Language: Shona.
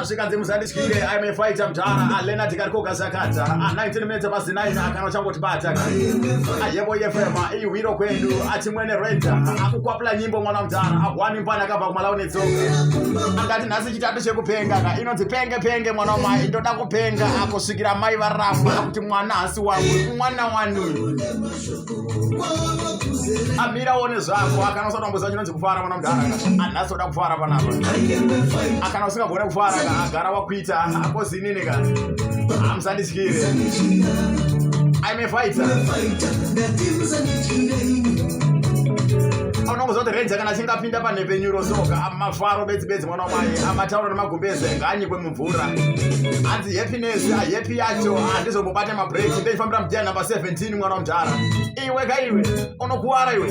Asvikanzi musandityire, I'm a fighter mdhara. Alena tikarikoga sakadza. 19 minutes past 9 akana uchangotibata. Ayebo yefema ihwiro kwedu achimwene renta akukwapula nyimbo mwana mdhara ahwani mpana akabva kumalawi netsoka. Akati nhasi chitatu chekupenga ka inonzi penge penge mwana wamai ndoda kupenga akusvikira mai varamba akuti mwana hasi wangu mwana wani amira one zvako akana usati wamboziva chinonzi kufara mwana mudhara anhasi oda kufara panapa akana usingagone kufara ka agara wakuita akozi inini ka hamusandityire I'm a fighter. Unongoziva kuti renja kana achinge apinda panhepfenyuro soka mafaro bedzi bedzi mwana wamai amataura nemagumbeze ngaanyikwe mumvura hanzi happiness happy yacho handizombobate mabreak ndechifambira mudia number 17 mwana wamudhara iwe ka iwe unokuwara iwe.